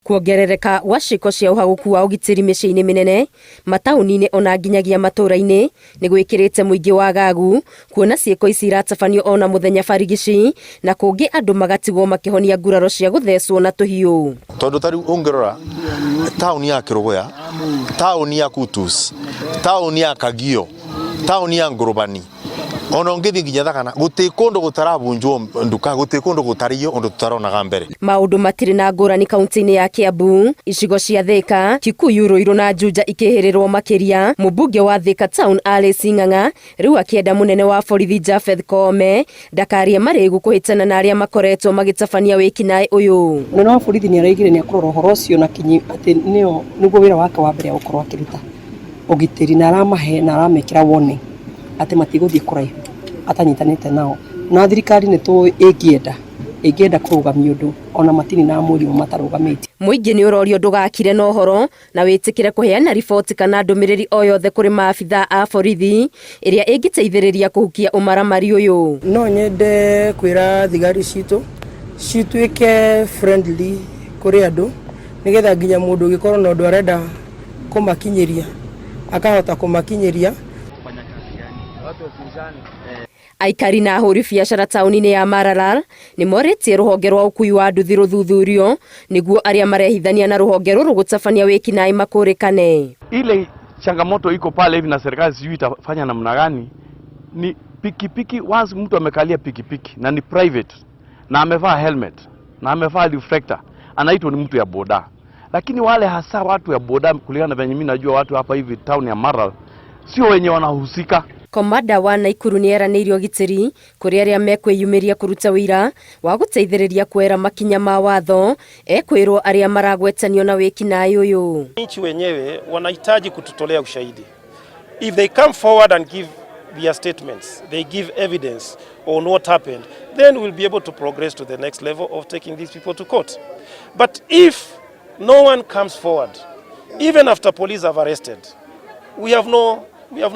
Kuongerereka gwa ciĩko cia ũhagũku wa ũgitĩri mĩciĩ-inĩ mĩnene, mataũni-inĩ ona nginyagia matũũra-inĩ nĩ gwĩkĩrĩte mũingĩ wagagu kuona ciĩko ici iratabanio ona mũthenya barigici na kũngĩ andũ magatigwo makĩhonia nguraro cia gũthecwo na tũhiũ. Tondũ ta rĩu ũngĩrora taũni ya Kĩrũgũya, taũni ya Kutus, taũni ya Kagio, taũni ya Ngũrũbani, ona ũngĩthiĩ nginya Thagana, gũtirĩ kũndũ gũtarabunjwo nduka, gũtirĩ kũndũ gũtarĩio ũndũ tũtaronaga mbere. Maũndũ matirĩ na ngũrani kaunti-inĩ ya Kiambu, icigo cia Thika, Kikuyu, Ruiru na Juja ikĩhĩrĩrwo makĩria. Mũmbunge wa Thika Town Alice Ng'ang'a rĩu akĩenda mũnene wa borithi Japheth Koome ndakarie marĩgu kũhĩtana na arĩa makoretwo magĩtabania wĩkinaĩ ũyũ. Mũnene wa borithi nĩ araigire nĩ akũrora ũhoro ũcio na kinyi atĩ nĩo nĩguo wĩra wake wa mbere gũkorwo akĩruta ũgitĩri na aramahe na aramekĩra warning atĩ matigũthiĩ kũraihu atanyitanĩte nao. Na thirikari nĩ tũĩ ĩngĩenda ĩngĩenda kũrũgamia ũndũ ona matininaga mweri ũmwe matarũgamĩtie. Mũingĩ nĩ ũrorio ndũgakire na ũhoro na wĩtĩkĩre kũheana riboti kana ndũmĩrĩri o yothe kũrĩ maabithaa a borithi ĩrĩa ĩngĩteithĩrĩria kũhukia ũmaramari ũyũ. No nyende kwĩra thigari citũ cituĩke friendly kũrĩ andũ nĩgetha nginya mũndũ ũngĩkorwo na ũndũ arenda kũmakinyĩria akahota kũmakinyĩria. Aikari na ahũri biacara taũni-inĩ ya Maralal nĩ morĩtie rũhonge rwa ũkui wa nduthi rũthuthurio nĩguo arĩa marehithania na rũhonge rũrũ gũtabania wĩkinaĩ makũrĩkane. Ile changamoto iko pale hivi na serikali sijui itafanya namna gani, ni pikipiki. Once mtu amekalia pikipiki na ni private na amevaa helmet na amevaa reflector, anaitwa ni mtu ya boda. Lakini wale hasa watu ya boda, kulingana na venye mimi najua watu hapa hivi town ya Maralal sio wenye wanahusika. Komanda wa Naikuru nĩ eranĩire ũgitĩri kũrĩ arĩa mekwĩyumĩria kũruta ũira wa gũteithĩrĩria kuoera makinya ma watho ekwĩrwo arĩa maragwetanio na wĩkinaĩ ũyũ. Nchi wenyewe wanahitaji kututolea ushahidi. If they come forward and give their statements, they give evidence on what happened, then we'll be able to progress to the next level of taking these people to court. But if no one comes forward, even after police have arrested, we have no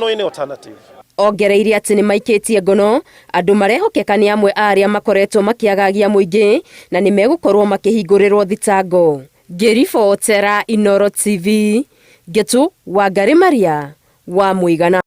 any alternative. Ongereire atĩ nĩ maikĩtie ngono andũ marehokeka nĩ amwe a arĩa makoretwo makĩagagia mũingĩ na nĩ megũkorwo makĩhingũrĩrwo thitango. Ngĩribotera Inooro TV, Ngetu Wangari Maria wa Mũigana.